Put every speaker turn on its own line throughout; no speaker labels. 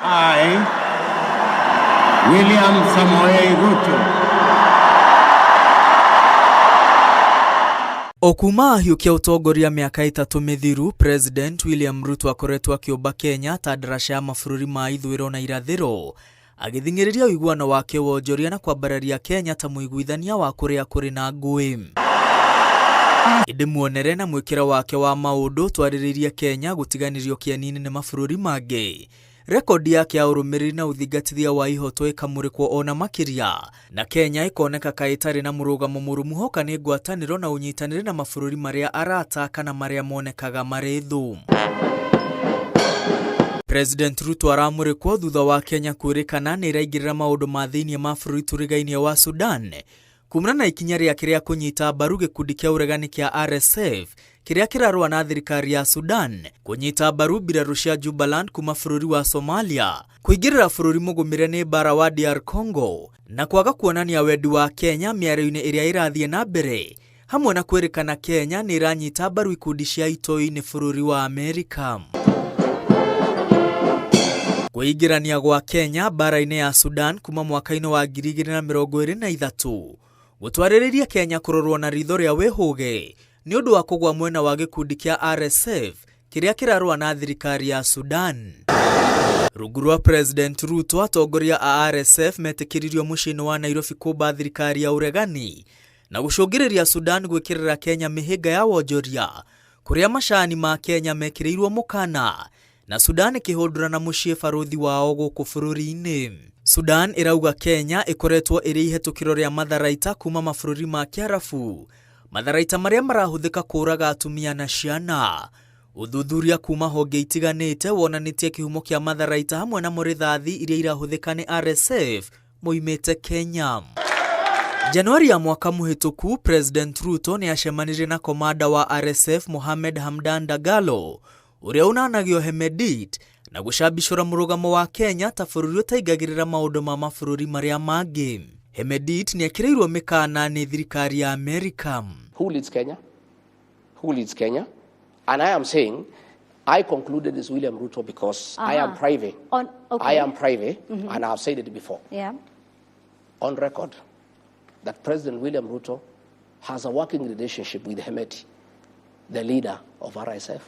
I, William Samoei Ruto.
O kuma ahiũkia ũtongoria mĩaka 3 mĩthiru, President William Ruto akoretwo akĩũmba Kenya ta ndaraca ya mabũrũri ma ithũĩro na irathĩro, agĩthing'ĩrĩria ũiguano wa kĩwonjoria na kwambararia Kenya ta mũiguithania wa kũrĩa kũrĩ na ngũĩ. Ĩndĩ muonere na mwĩkĩre wake wa maũndũ twarĩrĩirie Kenya gũtiganĩrio kĩeninĩ nĩ mabũrũri mangĩ. Rekodi yake ya ũrũmĩrĩri na ũthingatithia wa ihoto ĩkamũrĩkwo ona makĩria, na Kenya ĩkoneka ka ĩtarĩ na mũrũgamo mũrũmu hoka nĩ ngwatanĩro na ũnyitanĩri na mabũrũri marĩa arata kana marĩa monekaga marĩ thũ. President Ruto aramũrĩkwo thutha wa Kenya kwĩrĩkana nĩ ĩraingĩrĩra maũndũ ma thĩinĩ ma bũrũri tũrigainie wa Sudan kumana na ikinya rĩake rĩa kũnyita mbaru gĩkundi kĩa ũregani kĩa RSF kĩrĩa kĩrarũa na thirikari ya Sudan, kũnyita mbaru mbirarũ cia Jubaland kuma bũrũri wa Somalia, kũingĩrĩra bũrũri mũgũmĩre nĩ mbara wa DR Congo, na kwaga kuonania wendi wa Kenya mĩario-inĩ ĩrĩa ĩrathiĩ na mbere, hamwe na kwĩrĩkana Kenya nĩ ĩranyita mbaru ikundi cia itoi-inĩ bũrũri wa Amerika. Kwĩingĩrania gwa Kenya mbara-inĩ ya Sudan kuma mwaka-inĩ wa 2023 gũtwarĩrĩria Kenya kũrorwo na ritho rĩa wĩhũge nĩ ũndũ wa kũgwa mwena wa gĩkundi kĩa RSF kĩrĩa kĩrarũa na thirikari ya Sudan. Rungu rwa President Ruto, atongoria a RSF metĩkĩririo mũciĩ-inĩ wa Nairobi kũmba thirikari ya ũregani na gũcũngĩrĩria Sudan gwĩkĩrĩra Kenya mĩhĩnga ya wonjoria kũrĩa macani ma Kenya mekĩrĩirwo mũkana na Sudan ĩkĩhũndũra na mũciĩ barũthi wao gũkũ bũrũri-inĩ. Sudan ĩrauga Kenya ĩkoretwo ĩrĩ ihetũkĩro rĩa matharaita kuma mabũrũri ma Kĩarabu, matharaita marĩa marahũthĩka kũũraga atumia na ciana. Ũthuthuria kuma honge itiganĩte wonanĩtie kĩhumo kĩa matharaita hamwe na mũrĩthathi iria irahũthĩka nĩ RSF moimĩte Kenya. Januari ya mwaka mũhĩtũku, President Ruto nĩ acemanirie na komanda wa RSF Mohamed Hamdan Dagalo ũrĩa ũnanagio Hemedit na gũcambicũra mũrũgamo wa Kenya ta bũrũri ũtaingagĩrĩra maũndũ ma mabũrũri marĩa mangĩ. Hemedit nĩ ekĩrĩirwo mĩkana nĩ thirikari ya Amerika.
Who leads Kenya? Who leads Kenya? And I am saying, I concluded this William Ruto because I am private.
Okay.
I am private, and I have said it before. On record, that President William Ruto has a working relationship with Hemeti, the leader of RSF.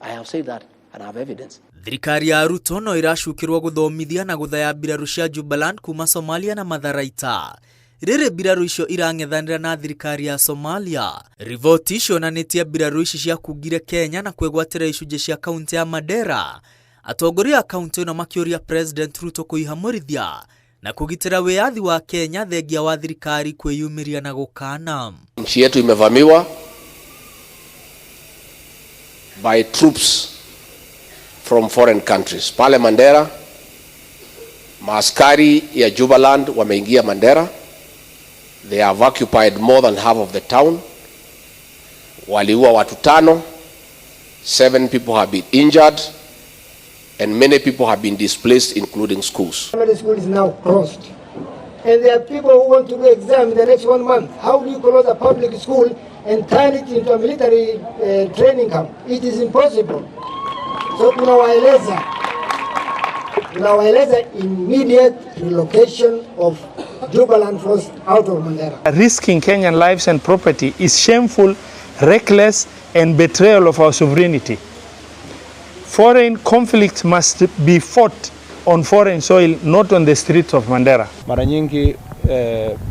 I have said that and I have evidence.
Thirikari ya Ruto no ĩracukĩrwo gũthomithia na gũthaya mbirarũ cia Jubaland kuma Somalia na matharaita. Rĩrĩ mbirarũ icio irang'ethanĩra na thirikari ya Somalia. Riboti cionanĩtie mbirarũ ici ciakungire Kenya na kwĩgwatĩra icunjĩ cia kaunti ya Mandera. Atongoria a kaunti ĩno makĩũria President Ruto kũihamũrithia na kũgitĩra wĩyathi wa Kenya thengia wa thirikari kwĩyumĩria na gũkana.
Nchi yetu imevamiwa by troops from foreign countries. Pale Mandera, maaskari ya Jubaland wameingia Mandera. They have occupied more than half of the town. Waliua watu 5, 7 people have been injured, and many people have been displaced, including schools.
Primary school is now closed. And there are people who want to do exam in the next 1 month. How do you close a public school and turn it into a military training camp? It is impossible. So tunawaeleza immediate relocation of Jubaland force out of Mandera.
Risking Kenyan lives and property is shameful, reckless, and betrayal of our sovereignty. Foreign conflicts must be fought on foreign soil, not on the streets of Mandera.
Mara nyingi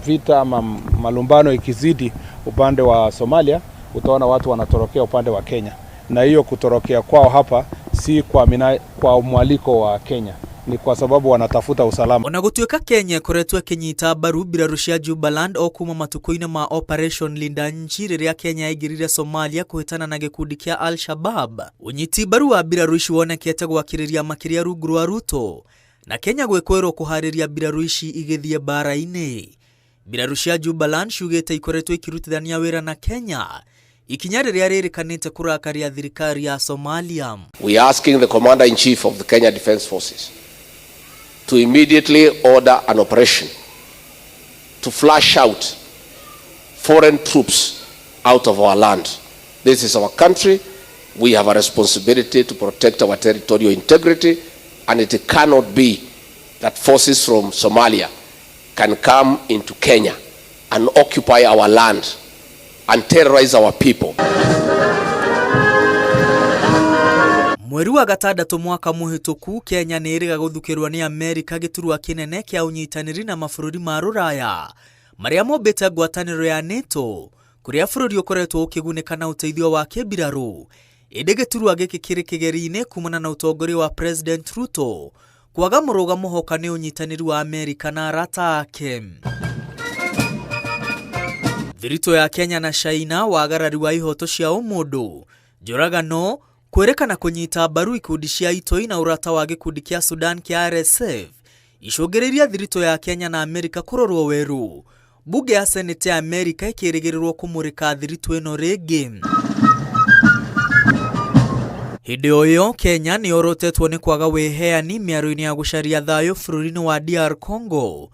vita ama malumbano ikizidi upande wa Somalia, utaona watu wanatorokea upande wa Kenya. Na hiyo kutorokea kwao hapa si kwa mwaliko wa Kenya, ni kwa sababu wanatafuta usalama.
Ona gũtuĩka Kenya ĩkoretwo ĩkĩnyita mbaru mbirarũ cia Jubaland o kuma matukũ-inĩ ma Operation Linda Nchi rĩrĩa Kenya yaingĩrire Somalia kũhĩtana na gĩkundi kĩa Al-Shabaab. Ũnyiti mbaru wa mbirarũ ici wonekete gwakĩrĩria makĩria rungu rwa Ruto na Kenya gwĩkwĩrwo kũharĩria mbirarũ ici igĩthiĩ mbara-inĩ. Mbirarũ cia Jubaland ciugĩte ikoretwo ikĩrutithania wĩra na Kenya, ikinya rĩrĩa rĩrĩkanĩte kũrakaria thirikari ya Somalia.
We are asking the Commander-in-Chief of the Kenya Defence Forces to immediately order an operation to flush out foreign troops out of our land. This is our country. We have a responsibility to protect our territorial integrity And it cannot be that forces from Somalia can come into Kenya and occupy our land and terrorize our people.
Mweri wa gatandatũ mwaka mũhĩtũku, Kenya nĩ ĩrĩga gũthukĩrwo nĩ Amerika gĩturwa kĩnene kĩa ũnyitanĩri na mabũrũri ma rũraya marĩa mombĩte ngwatanĩro ya NATO, kũrĩa bũrũri ũkoretwo ũkĩgunĩka na ũteithio wa kĩmbirarũ. Ĩndĩ gĩturwa gĩkĩ kĩrĩ kĩgeri-inĩ kumana na ũtongoria wa President Ruto kwaga mũrũgamo hoka nĩ ũnyitanĩri wa Amerika na arata ake. Thiritũ ya Kenya na China, wagarari wa ihoto cia ũmũndũ, njũragano, kwĩrĩkana kũnyita mbaru ikundi cia itoi na ũrata wa gĩkundi kĩa Sudan kĩa RSF icũngĩrĩirie thiritũ ya Kenya na Amerika kũrorwo werũ. Bunge ya Senate ya Amerika ĩkĩrĩgĩrĩrwo kũmũrĩka thiritũ ĩno rĩngĩ. Hĩndĩ o ĩyo, Kenya nĩ yorotetwo nĩ kwaga wĩheani mĩario-inĩ ya gũcaria thayũ bũrũri-inĩ wa DR Congo.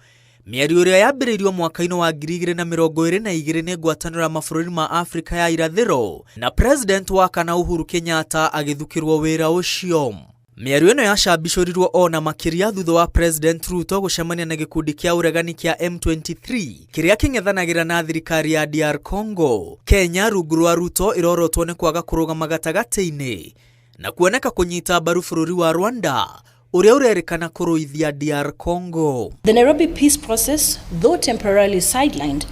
Mĩario ĩrĩa yambĩrĩirio mwaka-inĩ wa 2022 nĩ ngwatanĩro ya mabũrũri ma Afrika ya irathĩro na President wa kana Uhuru Kenyatta agĩthukĩrwo wĩra ũcio. Mĩario ĩno yacambicũrirwo ona makĩria thutha wa President Ruto gũcemania na gĩkundi kĩa ũregani kĩa M23 kĩrĩa kĩng'ethanagĩra na thirikari ya DR Congo. Kenya rungu rwa Ruto ĩrorotwo nĩ kwaga kũrũgama gatagatĩ-inĩ na kuoneka kũnyita mbaru bũrũri wa Rwanda ũrĩa ũrerĩkana kũrũithia DR Congo.
The Nairobi peace process, though temporarily sidelined,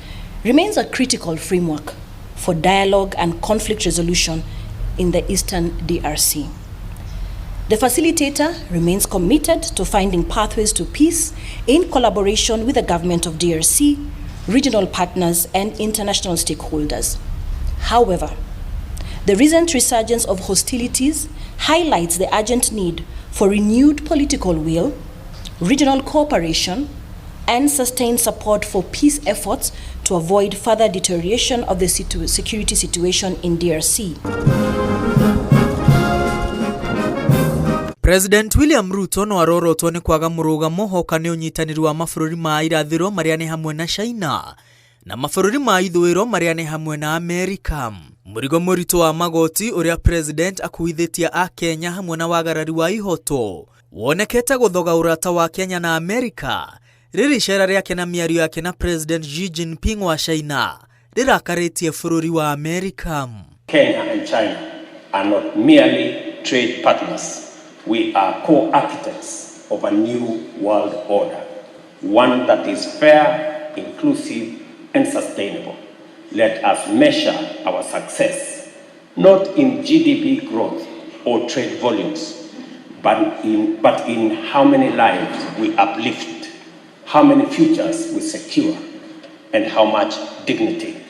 remains a critical framework for dialogue and conflict resolution in the eastern DRC. The facilitator remains committed to finding pathways to peace in collaboration with the government of DRC, regional partners, and international stakeholders. However, the recent resurgence of hostilities highlights the urgent need for renewed political will, regional cooperation, and sustained support for peace efforts to avoid further deterioration of the security situation in DRC.
President William Ruto no arorotwo nĩ kwaga mũrũgamo hoka nĩ ũnyitanĩri wa mabũrũri ma irathĩro marĩa nĩ hamwe na China na mabũrũri ma ithũĩro marĩa nĩ hamwe na Amerika. Mũrigo mũritũ wa magoti ũrĩa President akuithĩtie a Kenya hamwe na wagarari wa ihoto wonekete gũthoga ũrata wa Kenya na Amerika rĩrĩ icera rĩake na mĩario yake na President Xi Jinping wa China rĩrakarĩtie bũrũri wa Amerika.
Kenya and China are not merely trade partners. We are co-architects of a new world order, one that is fair, inclusive, and sustainable. Let us measure our success not in GDP growth or trade volumes, but in how many lives we uplift, how many futures we secure, and how much dignity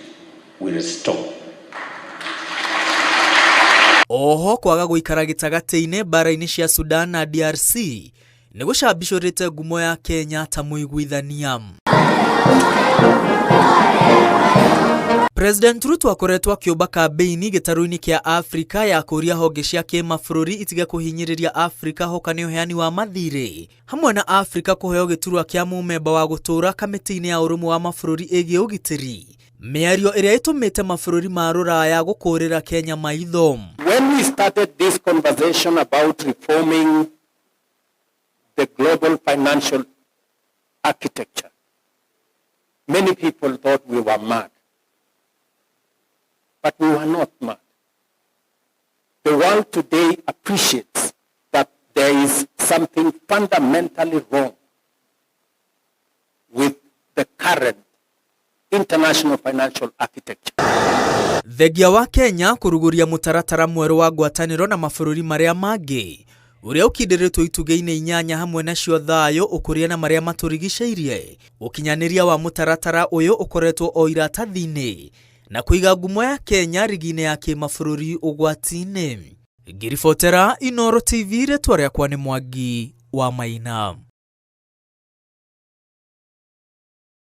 we restore.
Oho kwaga gũikara gĩtagatĩ-inĩ mbara-inĩ cia Sudan na DRC nĩ gũcambicũrĩte ngumo ya Kenya ta mũiguithania. President Ruto akoretwo akĩũmba kambĩini gĩtarũ-inĩ kĩa Afrika ya kũũria honge cia kĩmabũrũri itige kũhinyĩrĩria Afrika hoka nĩ ũheani wa mathirĩ hamwe na Afrika kũheo gĩturwa kĩa mũmemba wa gũtũũra kamĩtĩ-inĩ ya ũrũmwe wa mabũrũri ĩgiĩ ũgitĩri, mĩario ĩrĩa ĩtũmĩte mabũrũri ma rũraya gũkũrĩra Kenya maitho.
When we started this conversation about reforming the global financial architecture, many people thought we were mad. But we were not mad. The world today appreciates that there is something fundamentally wrong with the current international financial architecture.
Thengia wa Kenya kũrugũria mũtaratara mwerũ wa ngwatanĩro na mabũrũri marĩa mangĩ ũrĩa ũkindĩrĩtwo itugĩ-inĩ inyanya, hamwe nacio thayũ, ũkũria na marĩa matũrigicĩirie. Ũkinyanĩria wa mũtaratara ũyũ ũkoretwo o iratathi-inĩ na kũiga ngumo ya Kenya rigi-inĩ ya kĩmabũrũri ũgwati-inĩ. Ngiribotera Inooro TV, rĩtwa rĩakwa nĩ Mwangi wa Maina.